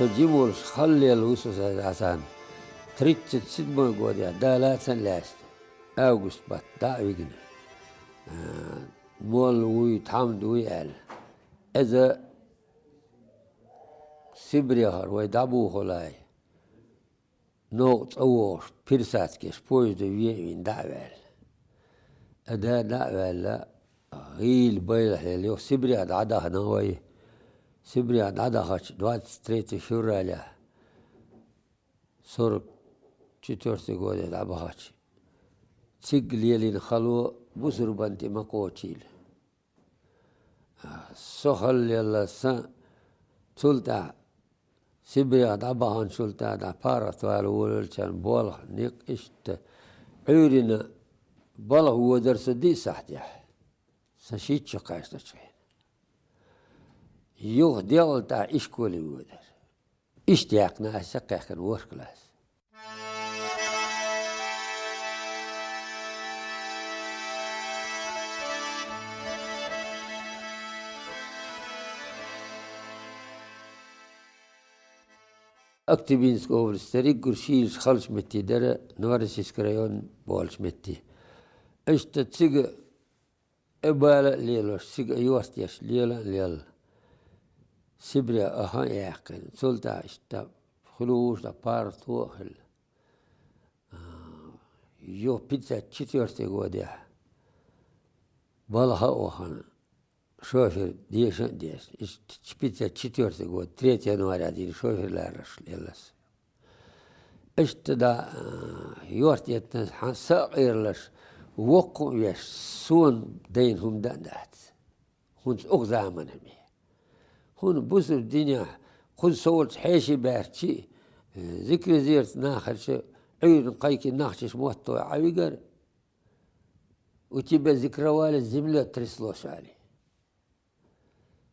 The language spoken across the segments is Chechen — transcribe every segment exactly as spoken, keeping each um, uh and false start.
Со жима волуш хала лелла ву со, Хьасан. Тридцать седьмой годехь Дала цхьаьна лаьцна, август баттахь дӀа а вигна. А, молла вуй, тхьамда вуй аьлла. Иза Сибрехара вай дӀабохале, новкъа цӀа вогӀуш, пересадкаш, поезда вен а вина дӀа а ваьлла. Ада дӀа а ваьлла, гӀийла байлахь лелла, юха Сибрех дӀадахана вай. Сибрех дӀадахача, двадцать третье февралехь, сорок четвёртый годе дӀабахача, цига лелийна хало бусурбанна тӀе ма кхочийла. Со хала лелла сан, цул тӀаьхьа Сибрех дӀабаханчул тӀаьхьа паргӀатвала волавеллачарна болх, никъ иштта Ӏуьйрина балха водар со диъ сахьтехь, сан шийтта шо кхаьчначу хенахь. Юха делкъал тӀаьхьа ишколе водар. Иштта яьккхина аса кхаьхкина ворхӀ класс. Актюбинская область, Риггур шийлаш халчу метте дара, Новороссийский район болчу метте. Иштта цига и бала а лелош, цига и йорта еш лела а лелла. Сибре аха а яьккхина, цул тӀаьхьа иштта хуьлуш дан паргӀато а хилла. А, юха пятьдесят четвёртый годехь балха а вахана, шофер деша а дешна. Иштта пятьдесят четвёртый год, третье января дийна шофер ларарш леллас. Иштта да, а, йорта еттан хьан са а къералаш, воккха а веш, суна дайна хӀума дан а дац. ХӀунца оха заманаме. ХӀунда бусург динехь, кхуза совлца хьеший баьрчи, э, зикризерца нахарча, Ӏуьйрана кхайкина нахчаш мотто Ӏа вигар, у тебя зикровали, земля тряслась, аьлла.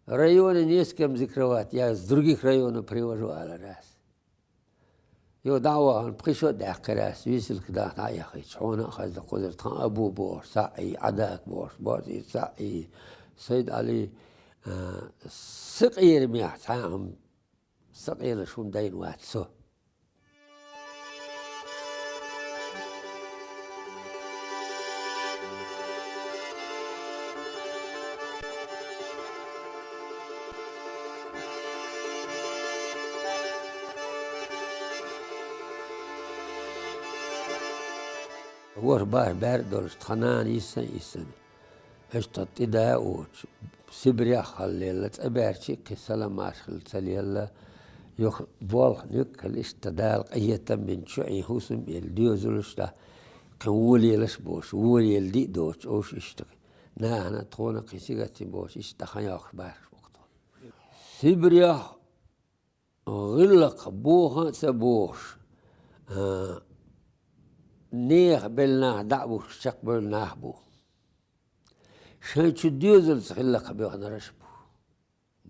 Районе не с кем зикровать, я с других районов привожу, аьлла ас. Йо, дӀа а вахана, пхи шо а даьккхира ас, висилка даха дӀа а яхийча, хьуна а хаза кхузара тхан Абу бохуш, схьа а, Ӏадак бохуш, Бозир схьа а, Сайд-Ӏали, а, са къерамехь цхьа а хӀума, са къелаш хӀума дайна вац со. ВорхӀ баш баьрг а долуш, тхан нана йиссана а йиссина, аша тхан тӀе да а воцуш, Сибрех хьаллелла, цӀа баьрчи а кхин салам-маршалла ца лелла, юха болх никъ хила иштта Дала къинхетам бина чу Ӏин хӀусам а елла, доьзалш а даха, кхин вон лелаш а боцуш, вон лела диъ доцуш, уьш иштта нахана а, тхуна а кхин сигаца боцуш, иштта хан йоккхуш бархаш бу-кх тхо. Сибрех гӀиллакх боху а ца бохуш, а, нехан белла нах дӀа а бухкуш чекхбевлла нах бу. Шайн чу доьзалца гӀиллакх боьхнараш а бу.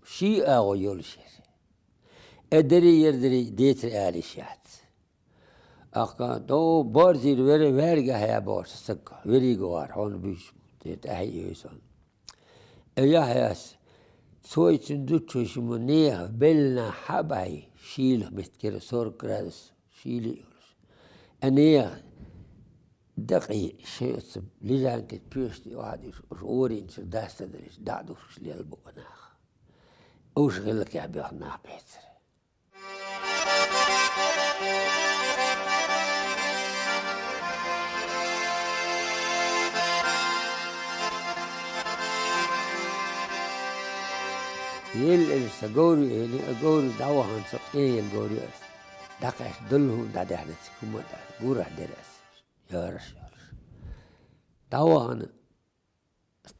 Ший агӀо йолуш яра. Э, дерриг а яра, дерриг а децар ала йиш яц. Ахка, дов, борзийра вера, ваьрга хьа бохуш стаг, веррига гӀора, хьуна буьйцу, те тӀаьхьа а йойсу. Э, Яхьъяс, цой цуьнан зудчуьйша ма нехан белла нах хьа а бахьий, шийла меттигера сорок градус, шийла а йолуш. Э, нехан дакъий, шайн оцу лежанкин поьшта тӀе охьадуьйш, уьш гӀорийначуьра дастадалийча, дӀа а духкуш лелла бу нах. Уьш гӀиллакхехь боьхна нах бецара. Елла элира сан говр ю элира, а говр ю дӀавахана со, къен елла говр ю ас. ДӀакхаьчча долу хӀума дӀадаьхьна цига хӀума а дац, гурахь дера ас. Яраш йолуш. ДӀавахана,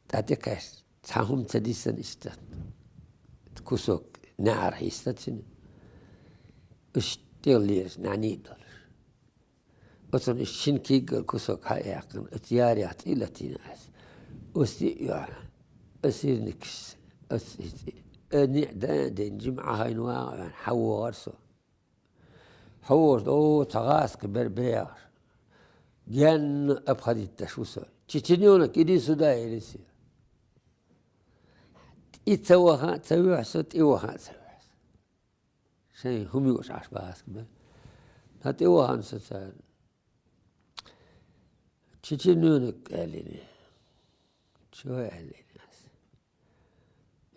тӀе тӀекхаьчча, цхьа хӀума ца диссина иштта. Кусок неӀарх йисна цуьнан. Уьш тӀехлераш нӀаьний а долуш. Оцунна иштта шина кийггара кусок хьа а яьккхина, оцу ярех цӀий а латийна ас. Оцу цӀий а йоьхна, оцу сирникашца, оцу цӀий, э, ниӀ дан а дина, жима Ӏа хьайна вагӀа а ваьхна, хьан вогӀара со. Хьо вожа, о, цхьа гӀазкхи бер бехаш. Генна обходить деш ву со. Чеченёнок, иди сюда, иди сюда. И ца ваха а ца вуьхьа со, тӀе ваха а ца вуьхьа со. Шайн хӀума юуш Ӏаш бац бе. Нагахь тӀе вахана со царна. Чичи нуьнаг аьллина. Чо аьллина ас.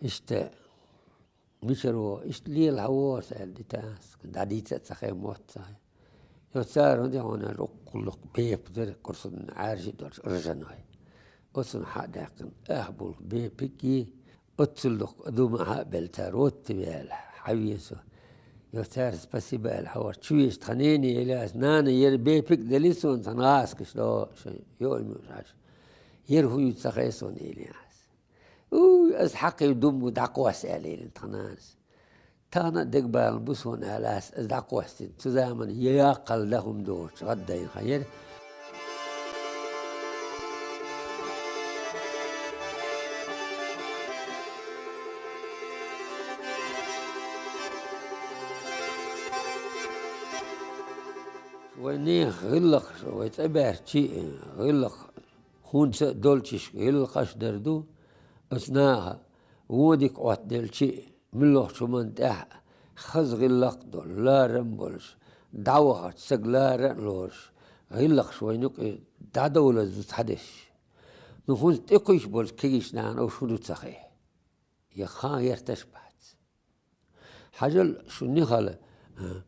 Иштта, мичара вогӀу, иштта лела хьан вогӀу ас аьлла, дитас, дӀадийца а ца хай, мотт ца хай. Йо, цара хӀун де хьуна аьлла, уккхуллух бепа дара, курсана Ӏаьржи долчу ржаной. Оцунна хьа а даьккхина, ах булх бепиг йий, оццул дукха дума хьа а белла, цара вотта веала, хьан вен со. Йо, цара спасибо аьлла, хьо вара чу веза тхан нене, Ильяс, нана, яра бепиг а делли суна, тхан гӀаскаш до, шайн, йо, и муьш Ӏаш. Яра хӀун ю ца хай суна, Ильяс. Уй, ас хьакхий дум бу дӀакхосса аьлла, элира тхан нанас. Тахана а дегабалан бу суна аьлла ас, ас дӀакхоссина. Цу замана я яккхал дан хӀума доцуш, гӀаддайна хан яра. Вай нехан гӀиллакхаш, вай цӀа баьрччи гӀиллакх, хӀунца а долчуьш гӀиллакхаш а дар ду, ас наха вон дика Ӏоттаделчи, муьлххачу хӀуманна тӀехь а хаза гӀиллакх а долуш, ларам а болуш, дӀавахарца саг лара а лоруш, гӀиллакхаш вайна юкъе дӀадовлаза ду цхьадерш. Ну, хӀунца тӀекхуьйсуш болчу кегийчу нахана уьш хӀун ду ца хе? Я хан гӀерташ а бац. Хьажал шун нихала, а,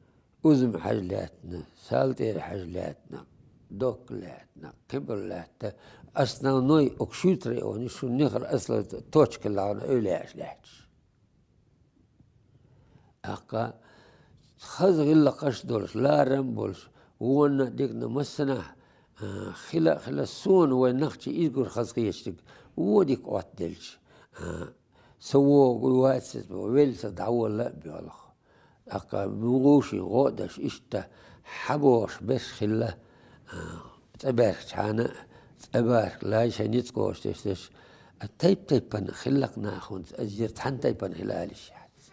Узум-Хьаьжа лаьттина, Салтера-Хьаьжа лаьттина, Докка лаьттина, кхин бала лаьтта, основной окшуьйтара оьнаш шун нихала аслаза точка лахана эвлаяаш лаьтташ. ТӀаккха хаза гӀиллакхаш а долуш, ларам а болуш, вонна а дикана массанахь, а, хила а хила, суна вайн нах чу изгур хаза хеташ дерг, вон дика Ӏоттаделча, а, со вогӀу вац иза, велла ца дӀаволла а боьлху. ТӀаккха мугӀушин гӀо а даш, иштта хьан бохуш берш хилла, а, цӀа баьргчхьана а, цӀа баьрг лай шайн ницкъ кхочуш деш деш, а, тайп-тайпана хиллакх нахунца, азер цхьана тайпана хила алиш яц.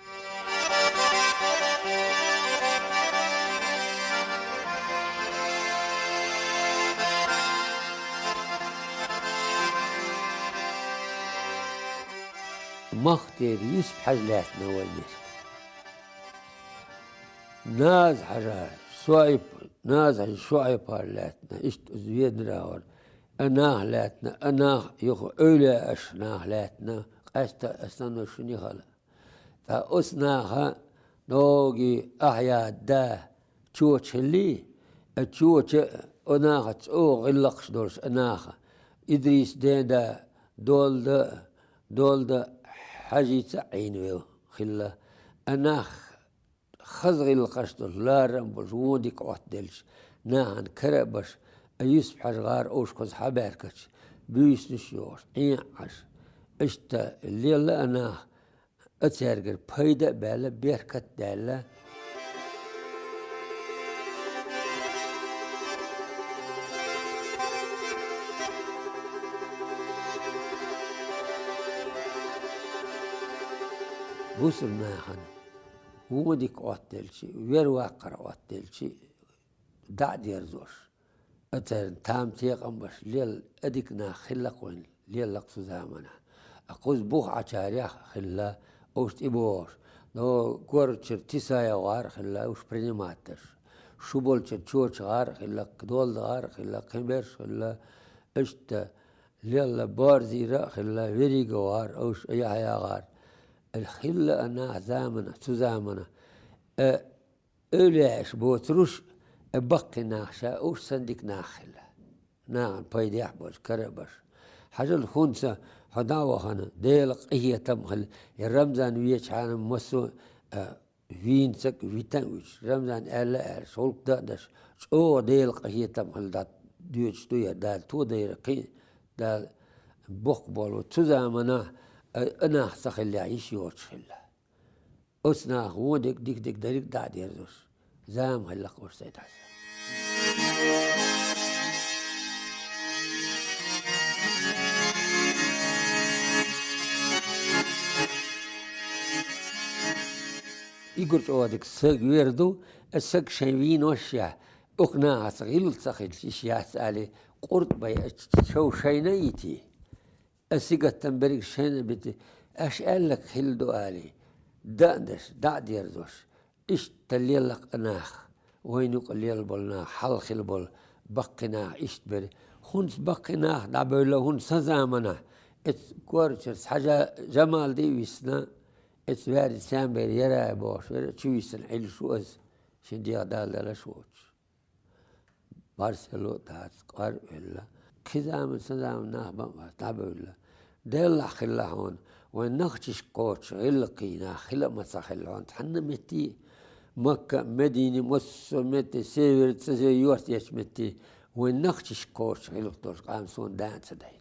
Махтера Юсуп-Хьаьжа лаьттина вай мехкан. Наза-Хьаьжа, Шоайп, Наза-Хьаьжа Шоайпара лаьттина, иштта иза Веданара вара. А нах лаьттина, а нах юха эвлаяаш нах лаьттина, къаьстта а основной шун нихала. Ткъа оцу наха Ноги Ахьяд да чоча хиллий, а чоча а, о нахаца чӀогӀа гӀиллакхаш долуш а наха. Идрис ден да, Долда а, Долда Хьаьжица а Ӏийна вев хилла. А нах хаза гӀиллакхаш долуш, ларам а болуш, вон дика Ӏоттаделча, нахана кара а баш, а Юсуп-Хьаьжа гӀара овшахаза хьабаьркача, буьйсанаш а йохуш, Ӏен а Ӏаш. Иштта лелла а нах, а цаьргара пайда а баьлла, беркат а даьлла. Бусурнахана вон дика Ӏоттаделчи, вер ваккхар Ӏоттаделчи, дӀа а дерзош, а царна там-текъам беш лелла а дика нах хиллакх вайн леллакх цу заманахь. А кхуза бух Ӏачарех а хилла, уьш тӀебогӀуш, но горчуьра Тисаев гӀар а хилла, уьш принимать деш. Шу болчуьра Чоча гӀар а хилла, Долда гӀар а хилла, кхин берш а хилла, иштта лелла Борзийра а хилла, Верига гӀар а, уьш а Яхьъя гӀар а. Эл хилла а нах замана, цу замана. Э, эвлаяаш боцуруш, э, баккхий нах ша, уьш санна дика нах хилла. Нахана пайдехь а болуш, кара а баш. Хьажал хӀунца хьо дӀа а вахана, Делан къинхетам а хилла, я Рамзан вечхьана массо а, э, вийна саг витан а вуьтуш, Рамзан аьлла а аьлла, шовлк дан а даш, чӀогӀа Делан къинхетам а хилла, дӀа доьдуш ду яра, Дала тодайра кхин а, Дала боккха болу. Цу заманахь, э, а нах ца хиллехь, йиш йоцуш хилла. Оцу наха вон дерг, дика-дика дерриг а дӀа а дерзош, зама хилла-кх уьш сайдахь. Игур чӀогӀа дика саг вер ду, аса саг шайн вийнош а, оха нахаца гӀилла ца хилча, йиш яц али, къурд бай, аса шов шайна а йитий. Аса сигаттам берриг шайна а битий, аша аьлларг хилла ду алий, дан а деш, дӀа а дерзош, Иштта лелла нах, вайна юкъа лелла болу нах, хьалха хилла болу баккхий нах иштта бара. ХӀинца баккхий нах дӀабевлла, хӀинца сан заманахь, эцу корачуьра цхьа жа-, Жамалди а висна, эцу ваьрри Саьмбер Ярай бохуш вара, чу висна Ӏилуш ву аса, шен дегӀ Далла далаш воцуш. БӀарселла а дац, къар а велла. Кхин заман, сан заман нах бан а вац, дӀабевлла. Деллахь хилла хьуна, вайн нохчашка кхочуш гӀиллакхий нах хила а ма ца хилла хьуна, цхьанна а метте, Макка а, Медина а, массо а метте, север а, цӀа зе йост ечу метте, вайн нохчашка кхочуш гӀиллакх долуш къам суна даа а ца дайна.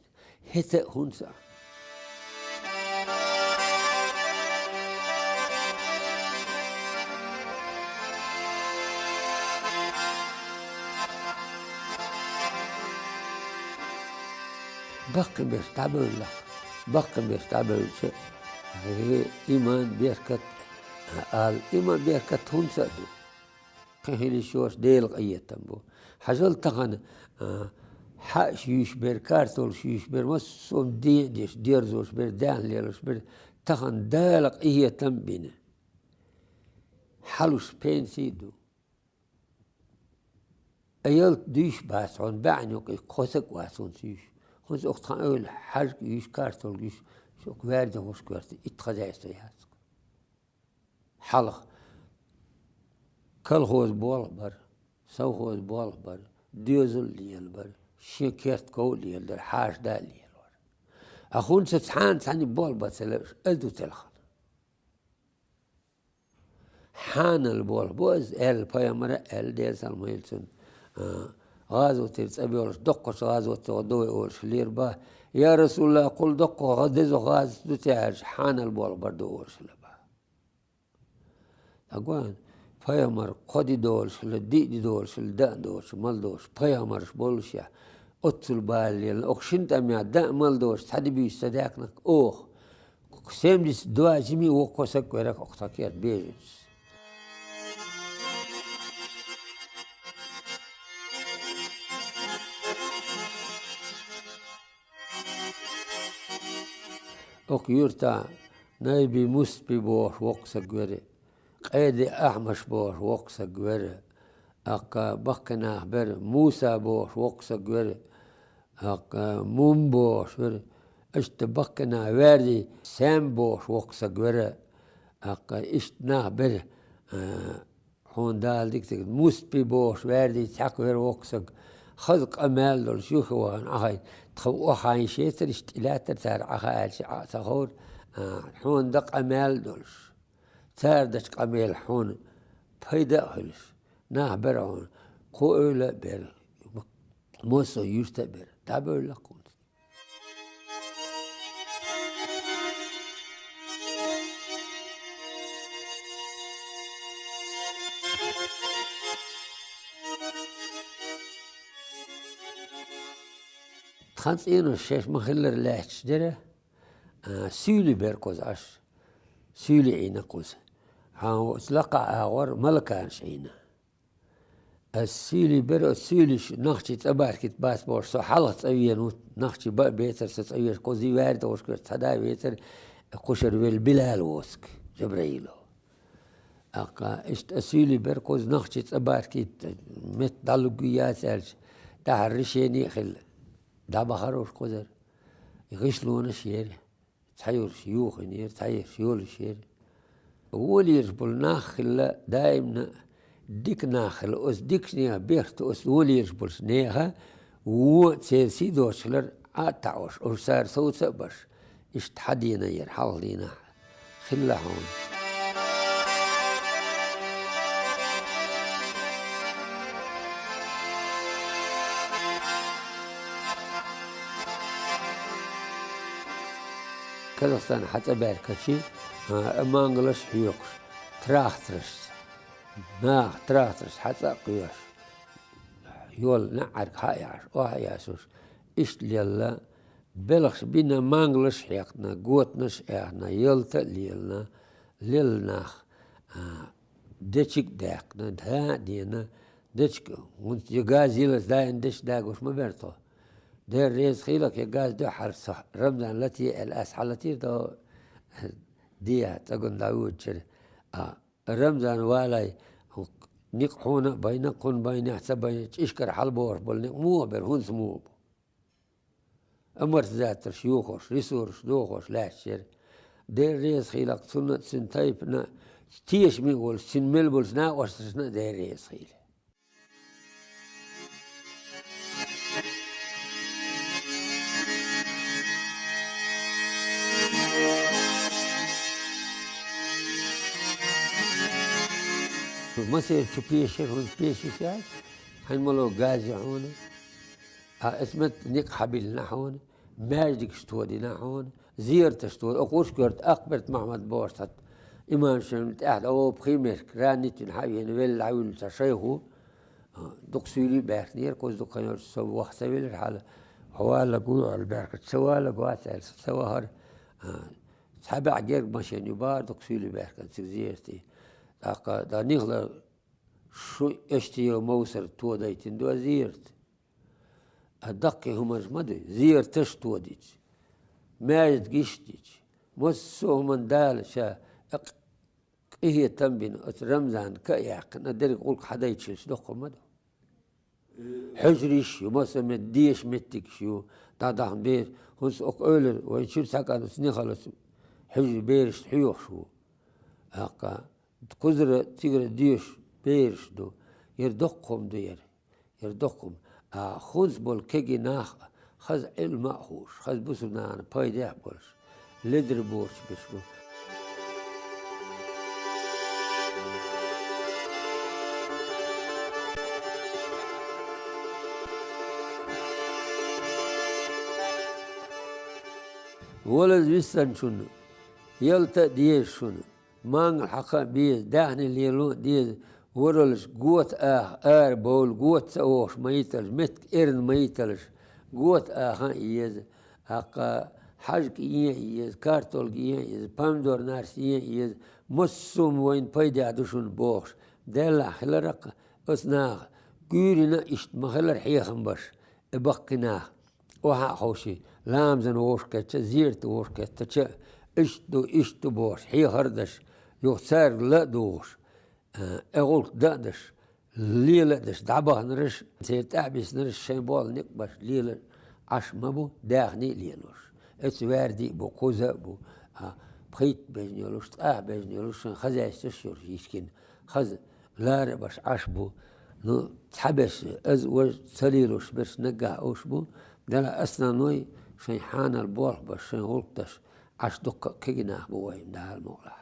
ХӀета а, хӀунца а. Баккхий берш дӀабевлла. Баккхий берш дӀабевлча, э, иман, беркат, а, ала, иман, беркат хӀунца а ду. Кхин хила йиш йолуш Делан къинхетам бу. Хьажал тахана, а, хьаъш юьйш бер, картолаш юьйш бер, массо а ден а деш, дерзош бер, даьхна лелош бер, тахана Дала къинхетам а бина. Хьалуш пенсий а ду. Ткъа ялта дуьйш а бац хьуна, баьӀна юкъе кхо саг а вац хӀинца юьйш. ХӀинца оха тхан ойла хьаьжка юьйш, картолга юьйш, шух ваьрда хӀуш коьрта, итт хозяйство яц. Хьалха колхоз болх бара, совхоз болх бара, доьзал а лелабара, шен керта ков а леладара, хьаша да а лелавара. Ткъа хӀинца цхьана цхьаьннан болх бан ца лууш, аса ду телхана. Хьанал болх бу аса, аьлла пайхамара а аьлла, Делан салам хуьлда цунна, а, гӀазотера цӀа боьлхуш, доккхачу гӀазотех ду вай олуш хилира бах. Я Расулаллах, кхул доккха гӀа-, деза гӀазот ду те аьлча, хьанал болх бар ду олуш хилла бах. Дагоьн, пайхамар кхо ди долуш хилла, диъ ди долуш хилла, даа доцуш, мала доцуш, пайхамарш боллушехь, оццул бала лелла, оха шина тӀамехь даа, мала доцуш, цхьа ди буьйса ца даьккхина оха. Семьдесят два жима воккхо саг верг оха тхан керта бежанца. Оха юьртахь Найби Муспи бохуш воккха саг вера, Къеди Ахьмаш бохуш воккха саг вера, аккха баккхий нах бера, Муса бохуш воккха саг вера, аккха Мум бохуш вера, иштта баккхий нах, Ваьрди Саьм бохуш воккха саг вера, аккха иштта нах бера, а, Хьуна Дала дика ца гайта, Муспи бохуш, Ваьрди цхьаьна вера воккха саг. Хаза къамел долуш, юххе вахана Ӏахайна. Тхан охьайна шецара иштта тӀелаьттара цара Ӏаха аьлча, Ӏа а ца ховра, а, хьуна дан къамел долуш. Цара дечу къамелах хьуна пайда а хуьлуш. Нах бера хьуна. Кхо эвла а бера. Массо а юьрта а бера. ДӀабевлла кхунца. Тхан цӀенош шаьш ма-хиллара лаьтташ дара, а, суьйли бара кхуза Ӏаш, суьйли Ӏийна кхуза. Хьан оцу лакхахь агӀор малаканаш Ӏийна. Ас суьйли бара, оцу суьйлиш нахчий цӀа баркийта бац бохуш, со хьалха цӀа веана ву, нахчий бан а бецара со цӀа веш, кхузий ваьрда хӀуш кхуьра цхьа да вецара, кхушара велла Билал воцург, Жабраилов. Аккха, иштта ас суьйли бара, кхуза нахчий цӀа баркийта, метта дӀалуггу яц аьлча, тӀаьхьара решени а хилла. ДӀабахара уьш кхузара. ГӀишлонаш яра. Цхьаерш юханера, цхьаерш йолуш яра. Волуш болу нах хилла даимна дика нах хилла. Оцу дикачу нехан бехк ду оцу волуш болчу нехан вон а церан сий доцуш хилар Ӏа а таӀош, уьш цара совца а баш. Иштта хьан дийна яра хьалха дийнахь хилла хьуна. Казахстан хьан цӀа баьркачи, а, мангалаш а хьоькхуш, трахторашца, наха трахторашца хьан цӀа а кхоьхьуш, йола неӀарг хьа а яхьаш, охьа а ясуш, иштта лелла, белхаш бина, мангалаш а хьекхна, готанаш а аьхна, ялта а лелна, лелла нах, а, дечиг а даьккхина, даа а дена, дечиг, хӀунца я газ йилаза даима дечиг дагош ма бара тхо. Дера реза хийла, я газ дуьххьара со Рамзан латае аьлла, ас хьалатийра тхо дехьа цӀа гун дӀавоьдучуьра, а, Рамзан валай, никъ хьона а байна, кхунна байна а, ца байна, чӀишкара хьалабохуш болу никъ муха бара, хӀунца муха бу? Амортизаторш йохош, ресурсаш дохош лаьтташ яра. Дела реза хуьлда цунна а, цуьнан тайпана а, тешаме а волуш, цуьнан мел болчу накъосташна а Дела реза хуьлда. Масех чу пеш яра, хӀунда пеш йиш яц? Хьайн мало газ ю хьуна. Ткъа оцу метта никъ хьабиллина хьуна, маьждигаш тодина хьуна, зераташ тодина. Оха Ушкорта Акхберт Махьмад бохуш цхьа имам шен тӀехь дӀа вовпа хи мерг, раннитина хьа а веана, велла хьавуьллу цхьа шайхо, а, дукха суьйлий баьхкинера, кхуза дукха хан йолчу со ваха ца велира хьала, хьо валлаг ву аьлла баьхкича, ца валлаг вац аьлла, со ца вахара, а, цхьа бӀе герга машен ю бахара дукха суьйлий баьхкина цига зерате. ТӀаккха дан нихла шу эштио мовсар тодайтина ду зерат. А даккхий хӀуманаш ма ду, зераташ тодича, маьждигаш дича, массо а хӀуманна Дала ша къ-, къинхетам бина, оцу Рамзанна ка а яьккхина, дерриг гӀуллакх хьадайтича доккха ма ду. Хьуьжарш ю, массо а мет-, деша меттигаш ю, дӀадахана бер, хӀунца оха ойла, вайн чуьра цхьа кӀант оцу нихалаца хьуьжар берашна хьоьхуш ву. ТӀаккха кхузара цигара доьшуш бераш ду. Яра доккха хӀума ду яра. Яра доккха хӀума. А хӀунца болу кегий нах а хаза Ӏилма а хууш, хаза бусулба нахана пайдехь а болуш, ледара боцуш берш бу. Валаза виссанчунна ялта а деза шуна. Мангал хьакха а беза, даьхни лело а деза, вораллаш гота аха, ара бовла, гота ца вохуш ма йиталаш, меттиг эрна ма йиталаш, гота аха а еза, тӀаккха хьажа кӀен а еза, картол ген а еза, помидор, нарс ен а еза, массо а вайна пайдехь ду шуна бохуш, деллахь хиларх а, оцу наха гуьйрина а иштта ма хилар хьехам беш, и баккхий нах. Охьа а ховший, ламазан вовшахкхетча, зерат вовшахкхеттача, иштта ду, иштта ду бохуш, хьехар а деш, юха цаьрга ла а дугӀуш, э, гӀуллакх дан а деш, лела а деш, дӀабаханарш, церан тӀаьхьабиснарш шайн болу некъ беш лела Ӏаш ма бу, даьхни а лелош. Оцу ваьрди а бу, кхуза а бу, а, пхийтта бежан йолуш, ткъаьхьа бежан йолуш, шайн хозяйстваш йолуш йишкина, хаза лара а беш Ӏаш бу. Ну, цхьаберш, аз важа ца лелош берш наггахь уьш бу, делахь основной шайн хьанал болх беш, шайн гӀуллакх деш Ӏаш дуккха а кегий нах бу вайн Дала мукъалахь.